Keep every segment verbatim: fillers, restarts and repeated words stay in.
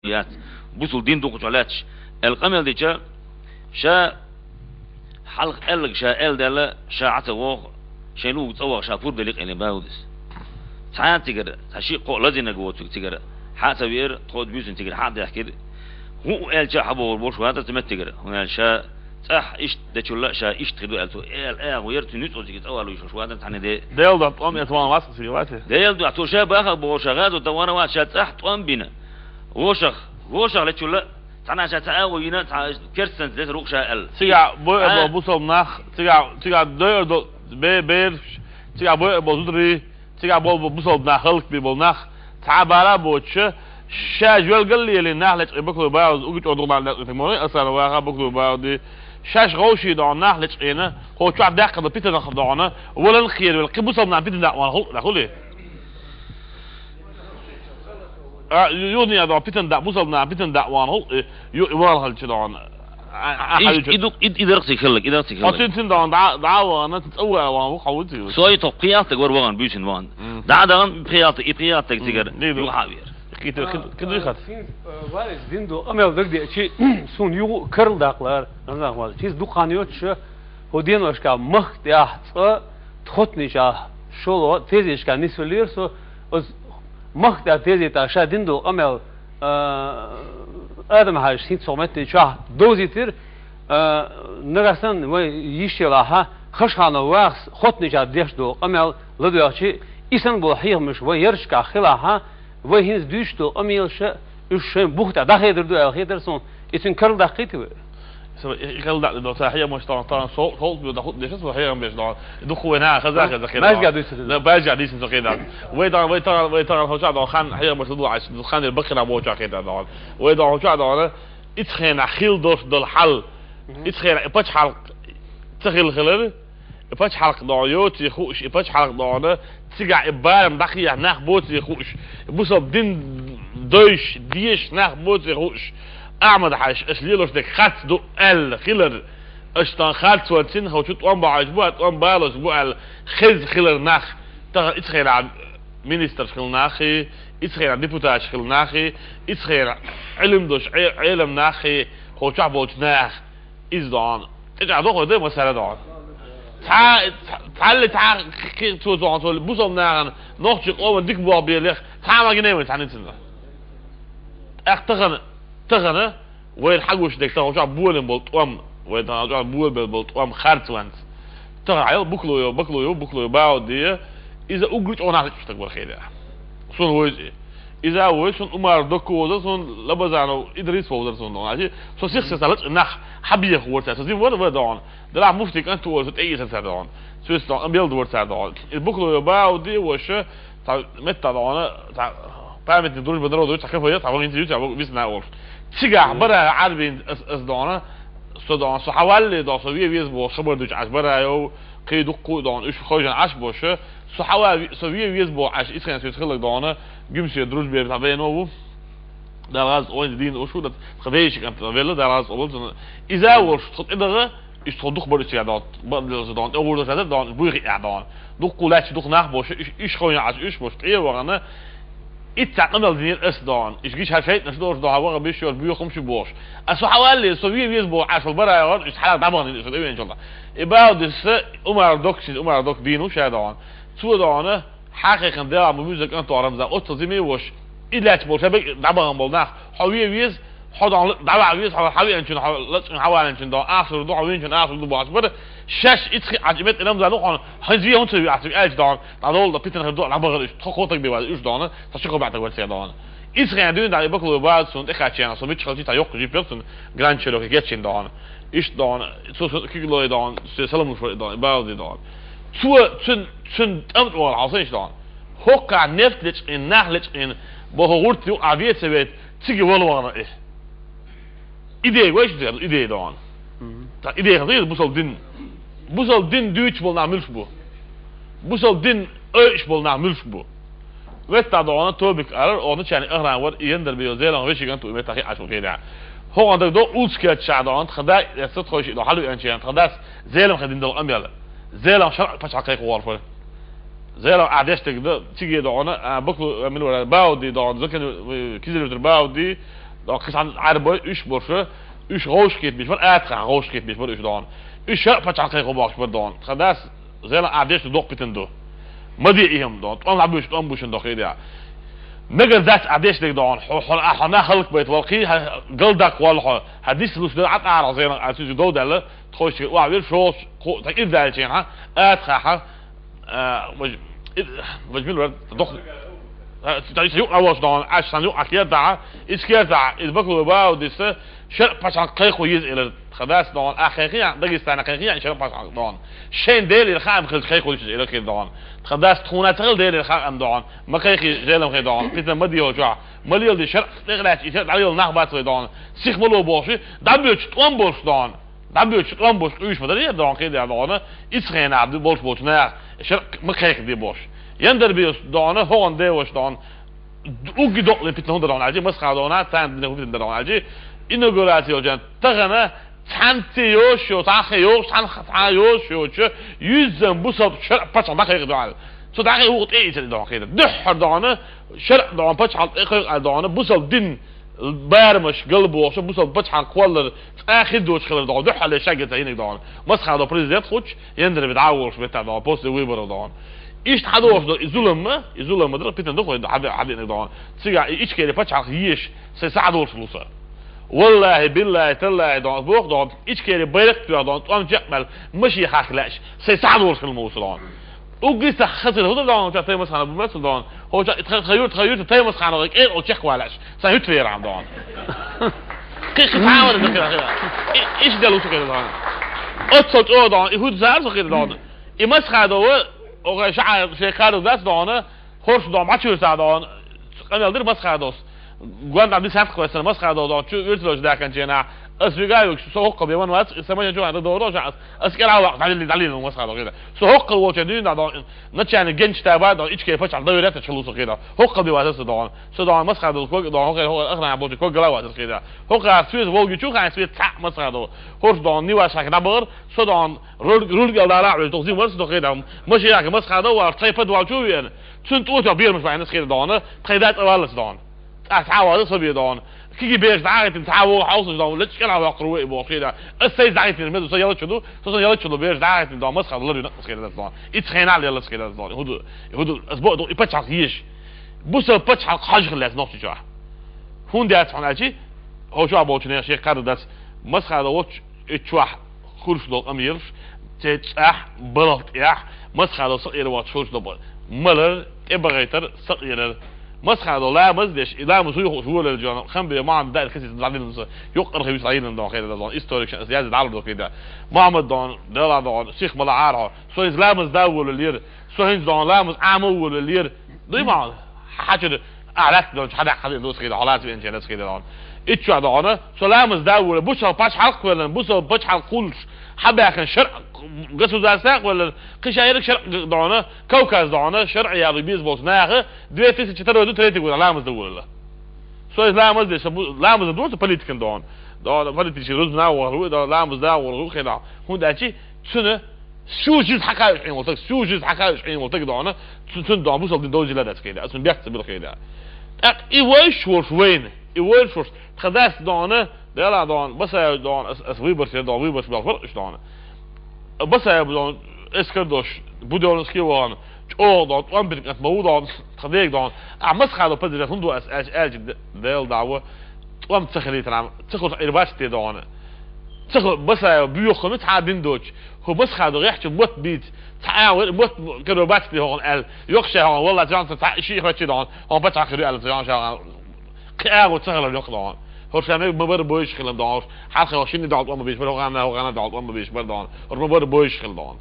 яц. Бусул дин дукха чӀоагӀа лаьтташ. Аьлла къамел дича, ша хьалха аьлларг ша аьлла даьлла, ша Ӏа ца вогӀу, шайн луг цӀа вагӀа, ша пурба дале къайлен Баудис. Цхьа цигара, цхьа ши-кхоъ лазийнарг воцург цигара, хьа а ца веара, тхо буьйсанна цигара хьа а даьхкира. ХӀуъу аьлча а хьабохур болуш вац ца меттигара, хӀунда аьлча ша цӀахь иштта дечул а ша иштта хир ду аьлла цо аьлла агӀо яра, цуьнан нуьцкъала цига цӀа валуш йолуш вац цхьанне де. Делан тӀом эца ван вац цига вац. Делан дуьхьа цо ша бахарг бохуш, ша гӀазот тӀа ван вац, ша цӀахь тӀом бина. Вошах, вошах лечул а, цхьана ша цхьа агӀо йина, цхьа керстанца деза рукъ ша аьлла. Цигахь бойур А. болу бусалба нах, цигахь, цигахь дойур долу бе-, бераш, цигахь бойур болу зударий, цигахь болу бусалба нах, хӀаллакбе болу нах, цхьа а бала а боцуш, ша жоьлгал а лелийна нах лечкъий Бакулов Баудис, угу чӀогӀа дукха нах лечкъийтарг ма ву, Асанов Ваха, Бакулов Баудис. Шаьш гӀовший догӀу нах лечкъийна, кхо чохь даьккхина питанах догӀу, валан кхеравелла, кхин бусалба нах питана дакъа ван хӀуллакх, хӀуллакх. А, ю-, юханехьа догӀу питана дакъа, бусалба нах питана дакъа ван хӀуллакх, ю-, ван хилча догӀу. А, а, Иш, хьаюлча. И ду-, и, и дарх цига хилларг, и дарх цига Хьо хилларг. Цин, цин догӀу, дӀа, дӀа ван, цин цӀа ван ван ву, хьо ву цига. Со и тхо кхин ялтаг вара ван, буьйсина ван. Мгм. ДӀа а дахана, и пхи ялтаг, и пхи ялтаг Мгм. цигара Ди ду. юха а вера. Кхин, кхин, кхин дуй хат. Цуьнца, э, валис дин ду, къамел дагадеачи, суна югу карла даккхалара, нагахь валла. Чиз дукха хан йоцуш, хӀу деношка махка тӀехь цкъа тхоттанийша шолгӀа тезешка нисвеллера со, оцу махка тӀехь тезета ша дин ду къамел, э, Адам Хьаьжас хӀинца цхьа метте чохь довзийтира, э, нагахь санна вай йиш елахьа, Хашханов Вахас хоттанийша деш ду къамел ладоьгӀчи, и санна болу хьехамаш вай яршкахь хилахьа, вай хӀинца дуьйцуш долу къамелаша, уьш шайн бух тӀехь дӀахедар ду аьлла хетара суна, и цуьнан карладаккхийта вай. Со и, и карладаккхийта долу ца хьехамаш тахана, тахана со, со, со, дӀахутту дешна, со хьехам беш догӀу. Дукха вай наха хаза, хаза хетара. Баьжга дуьйцу хеза. Да, баьжга дийцина со хетара. Вай тахана, вай тахана, вай тахана хӀокху чохь догӀу хан хьехамаш ду, ду, ду, хан дера бакхина бохучохь хетара догӀу. Вай догӀу хӀокху чохь догӀу, ицу хенахь хила долуш долу хьал. Мгм. Ицу хенахь и пачхьалкх ца хила хилар. И пачхьалкх догӀу йоций хууш, и пачхьалкх догӀу, цигахь и барам дӀакхехьа нах боций хууш, бусалба дин дойш, дезаш нах боций хууш, Ахьмад-Хьаьжас аша лелош дерг харц ду аьлла хилар, аша тахана харц ван цин, хӀокху чу тӀом бахьаш бу, а тӀом балош бу аьлла хезна хилар нах, тахана ицу хенахь министраш хила нахий, ицу хенахь депутаташ хила нахий, ицу хенахь Ӏилма долуш Ӏе-, Ӏелам нахий, хӀокху чохь болчу наха. Иза догӀу. ТӀечӀагӀдо хӀой дай масала догӀу. Цхьа, цхьа, цхьалли цхьа кхин цо догӀу, цо бусалба нахана, нохчийн къоман дика боху белех, цхьа а ма гинай вайн цхьаьннан цуьнга. ТӀаккха тахана, тахана, вайна хьагуш дерг тахана чохь болийна болу тӀом, вай тахана чохь болабелла болу тӀом харц ванца. Тахана хьайла Бакулов, Бакулов, Бакулов Баудди, иза уггар чӀогӀа нах лечкъаш стаг вара хедара. Суна вевза и. Иза а вевза, суна Умар Докко вевза, суна Лабазанов Идрис вевзара суна догӀу. Ачи, со сих-сиха лачкъа нах хьабехаш вара цара, со зин вара, вара догӀу. Делахь муфтий кӀант ву вара, со тӀеэцара цара догӀу. Цуьнца догӀу, къамел ду вара цара догӀу. И Бакулов Баудди ваша, цхьа метта догӀу, цхьа памятник Дружбы народов, цхьа кафе, цхьа вагӀин ю, цхьа висна олуш. Цигахь бара Ӏарбийн ас, ас догӀу, со догӀу, со хьавалле догӀу, со ве веза боху, хабар дуьйцу Ӏаш бара йов, кхин дуккха а догӀу, уьш хойжан Ӏаш боша, со хьава-, со ве веза боху Ӏаш, исхен соьца хилларг догӀу, Гуьмсе Дружбе цхьа вено ву. Дала гӀазот ойна дийна ушу, тхан дайши кӀант велла, Дала гӀазот олу цунна. Иза а волуш, тхо тӀедагӀа, иштта тхо дукха бара цига догӀу, бара догӀу, тӀе гӀур дац догӀу, буй хиъа догӀу. Дуккха лаьтташ дукха нах боша, иш, иш хойна Ӏаш, иш боша, тӀе вахана, итт цхьа къамел динера ас догӀу. Иш гиш хьан шайтӀанаш долуш догӀу, ваха биш йош, буьйхамаш бу бохуш. А со хьавалле, со ве веза боху Ӏаш вала бара йогӀу, иш хьала дӀабахана, иш вен чула. И Бауддис, Умар Доксин, Умар Док дийна ву ша догӀу. Цо догӀу, хьан хехана дела ма муьза кӀант вара Рамзан, оццал зиме вош. И лаьтташ болу шабек дӀабахана болу нах. Хьо ве веза, хьо догӀу дӀаваха веза, хьо хьавеанчун, хьо лачкъин хьаваланчун догӀу, ахсур ду, хьо винчун ахсур ду бохуш бара. Шаьш ицхи Ӏаш и мет Рамзан ву хьуна, хьайн зен хӀунда ца ве ахсур аьлча догӀу, дӀадолу да питана хир ду, дӀабахар уьш, тхо кхотаг бе ваза уьш догӀу, тхо ши кхо баьтаг вара цигахь догӀу. Ицхи дуьйна дӀа и Бакулов Баудди суна тӀекхачийна, со мича хилчи, цхьа йоккха жип яра цунна, Гранд Чероки кечйина догӀу. Иштта догӀу, цо, цо кигало догӀу, со салам луш вара догӀу, Баудди догӀу. Цо, цуьн, цуьн тӀамтӀа вала хьалсайнаш догӀу. ХӀокхахь нефть лечкъийна, нах лечкъийна, боху гӀурт юкъахь вецавет, цига вала вахана и. Идея вайша дера, идея догӀу. Мгм. Та идея хаза, бусалба дин. Бусалба дин дуьйцуш болу нах муьлш бу? Бусалба дин ойуш болу нах муьлш бу? Метта догӀу, Тобик арар, оха начальник охраны вара, и яндар бе йо, Зелам вешиган ту метта хи Ӏаш ву хедара. ХӀокхуьнан даг до, улс кечча догӀу, тхан да, я ца тхойши до, хьалу энчен, тхан дас, Зелам хедин дол къамел. Зелам шаръ пачхьалкхе кху гӀолфара. Зелам а деш дерг да, циге догӀу, а, Баклу, а, мила вара, Баудди догӀу, Закан, э, Кизилюртар Баудди, Дон кхы цхьана Ӏарбой уьш бу шо, уьш гӀовшкхетамаш бара, атхахьа гӀовшкхетамаш бара уьш дон. Уьш шарӀ пачхьалкх кхайкхо бохкаш бара дон. Тхан дас зелан а деш ду доккха питана ду. Ма де и хӀама дон. ТӀом дӀабуьйш, тӀом бушин дохийда. Нагар дац а деш дерг дон. Хьо, хьо, а хьо нах хӀаллакбайта валкхий, хьа галдаккха валла хьо. Хьа дисалуш дара Ӏа тӀара зелан а цуьнца дов даьлла, тхойшка ва вир шолш, кхо, тхан ирдаьлчийн хьа, атхахьа, а, важ-, ир-, важ мила вар, дох-, а, ца, ца юкъа волаш дон, аш сан юкъа кертахьа, из кертахьа, из бакалой бау диса, шарӀ пачхьалкх кхайкхо еза элар, тхан дас дон, а кхайкхий, Дагестана кхайкхий, шарӀ пачхьалкх дон. Шайн Делера хаам хилча кхайкхо еза элар кхийра дон. Тхан дас тхуна ца хила Делера хаам дон. Ма кхайкхий зелам хи дон. Питана ма де хьо чохь. Ма лела де шарӀ тӀекъаьлча, и шарӀ дӀалела нах бац вай дон. Сих ма ло бохуш, дӀабоьдуш тӀом болуш дон. ДӀабоьдуш тӀом болуш къуьйш ма дара, дон кхийда дон, ицу хенахь болуш болчу наха, шарӀ ма кхайкхаде бохуш. Яндар бес дон, хӀогӀан деваш дон, угги докъале питана хӀун дар дон аьлчи, масхадона, царна дина хӀун питана дар дон аьлчи, инаугураци йолчу тахана цхьаьнцци йош йо, цхьа хе йош, цхьаьна цхьа йош йоцу, юьззан бусалба шарӀ пачхьалкх дӀакхайкха дон. Цу дӀахе вукху тӀе ийцар дон кхийда. Дуьххьара дон, шарӀ дон, пачхьалкх тӀе кхайкха дон, бусалба дин барамаш галбохуш, бусалба пачхьалкх кхоллар, цӀа хир доцуш хилар дон, дуьххьале шаьггица йиниг дон. Масхадо президент хуч, Яндарби дӀа а волуш метта дон, после выборов дон. Иштта хьадолуш дон, и зулам ма, и зулам ма дара, питана ду хой, хьаде-, хьадеъниг дон. Цига и Ичкери пачхьалкх еш, сайн сахьа долуш луса. Валлахи, биллахи, таллахи дон, бох дон, Ичкери байракх тоьхна дон, тӀом чекъмел, маши хьахка лаьаш, сайн сахьа долуш хила муса дон. Угги сах хазир хӀудар дон, ча таймас хана бу мацу дон. Хо ча итха хаюр, хаюр, таймас хана кӀе о чекх валаш. Сан хӀуьтту вера дон. Кхи, кхи, цхьа вара дакхира, хира. И, иш дел усу хира дон. Оццо чӀо дон, и хӀуд зар со хира дон. И масхадо ва, оха шаӀа шей кару дац дон, хорш дон, мачур са дон. Къамел дир масхадос. Гуан дам дисат хвесна масхадо дон, чу виртулоч дакан чена. Ас вига вик, со хокка бе ван вац, и самая чуан да дон, ша ас, ас кера вак, далили, далили масхадо хира. Со хокка волча дюн да дон, начальник генчта ба дон, ичке пачал доверять чулу со хира. Хокка бе вац со дон. Со дон масхадо ког дон, хокка, хокка, ахна болча ког гала вац хира. Хокка свет Волги чу, хайн свет ца масхадо. Хорш дон, нива шак набар, со дон, руль, руль гал дара, руль тохзи варс дохе дам. Маши як масхадо, вар тхай подвал чу вен. Цун тӀота бер муш вайнас хира дон, тхай дац авалас дон. Цхьа цхьа ваза со бе дон. Киги беш дагӀитин цхьа вогӀу хьовсуш дон, лечкӀара ваккхар ву и боху хира. Ас сай дагӀитин меду, со ялачу ду, со сон ялачу ду беш дагӀитин дон, масхадо лар юнакъас хира дон. Ицхена лелас хира дон. ХӀуду, хӀуду, ас бо, и пачхьалкх еш. Бусал пачхьалкх хьажих лес нохчи чохь. ХӀунда яц хьуна аьлчи, хьо чохь болчу нехан шех кхаьрда дац, масхадо волчу и чохь хурш долу къамелаш, цецахь, балхтӀехь, масхадо сакъера вац хурш долу. Малар, тӀебахайтар, сакъерар. Масхадо ламаз деш, и ламаз хӀуй хууш волалла жона, хамбе маӀан даьр хисис дӀадилла са, юкъара хивис дӀайилла дон хера дон, историк шан ас язда дӀалур докхийда. Мухьаммад дон, Дела дон, сих мала Ӏархьо, со иза ламаз да волаллера, со хӀинца дон ламаз Ӏамо волаллера. Дуй ма, хьачуьра, а, лаьцна долчу хьадаккха хаза дус хила, хьо лаца веанча лаца хила дон. Иччо дона, со ламаз да волу, бусал пачхьалкх кхоьллан, бусал пачхьалкх кхуллуш, хьабаьхна шаръ государство кхоьллан, кхин шайрак шаръ дона, Кавказ дона, шаръ ялу беза болчу наха, две тысячи второй ду, третий год ламаз да волла. Со иза ламаз де, со бу-, ламаз да дона, политикан дона. Дона, политический рузна вахар ву, дона, ламаз да вахар ву, хила. ХӀунда аьлчи, цуьнан Сюжет хьакхаьвча Ӏийна волу стаг, сюжет хьакхаьвча Ӏийна волу стаг дона, цу-, цуьнан дона бусалба дин довзийла дац хила, ацун бехк ца била хила. ТӀаккха и вайш волуш вайна, и вайш волуш, тхан дас дона, Дела дона, Басаев дона, ас, ас выборча дона, выборча бел фаркъаш дона. Басаев дона, эскар дош, Будённовский вон, чӀогӀа дона, тӀом биркат ма ву дона, тхан дега дона. А масхало поддержать хӀунда ду ас, аьлча, аьлча, Дела дӀа ву, тӀом ца хилийтарам, ца хуьлу Ӏир бац те дона. Ца хо-, Басаев буьйху хӀума цхьа дин доцуш. ХӀу Басаха ду гӀехча мотт бийца. Цхьа а вара мотт каро бац те хӀуна аьлла. Йоккхача хьуна, валла, цхьа, цхьа шиъ хӀоьттича дона. ХӀуна пачхьалкх хир аьлла, цхьа хьуна. Кхин агӀо ца хилар йоккха дона. ХӀорш ма бара бойуш хилла дона. ХӀорш хьалха хӀорш шинна догӀу тӀом бийш бара, хӀокхана, хӀокхана догӀу тӀом бийш бара дона. ХӀорш ма бара бойуш хилла дона.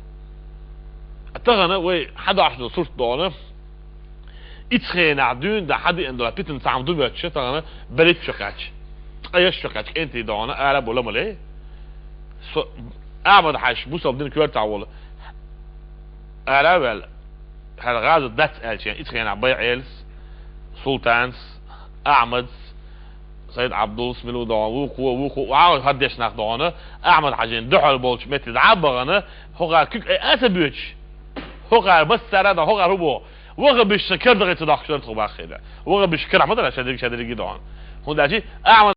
Тахана вай хьадош ду сурт дона. Ицхенахь дуьйна дан хьадиъна долу питана цхьаъ ду моьттуш, тахана берриг а шо кхаьчча. Ткъа яш шо кхаьчча, кӀентий догӀана, ара а бу ламале. Со, Ахьмад-Хьаьжа, бусалба дин коьртахь волу. Ара а ваьлла, хьара гӀазот дац аьлча, ицхенахь БайгӀелас, Султанас, Ахьмадас, Сайд-Абдулас, мила ву догӀана, вукхо, вукхо, вукхо, хӀара деш нах догӀана, Ахьмад-Хьаьжин дуьхьал болчу метте дӀа а бахана, хӀокхара куьг айа а ца боьдуш. ХӀокхара массара а дан, хӀокхара хӀун боху? Ваха бишша кара дахица дохкуш дара тхо баххийда. Ваха бишша карахь ма дара, шадерг, шадерриге а догӀана. ХӀунда аьлча Ахьмад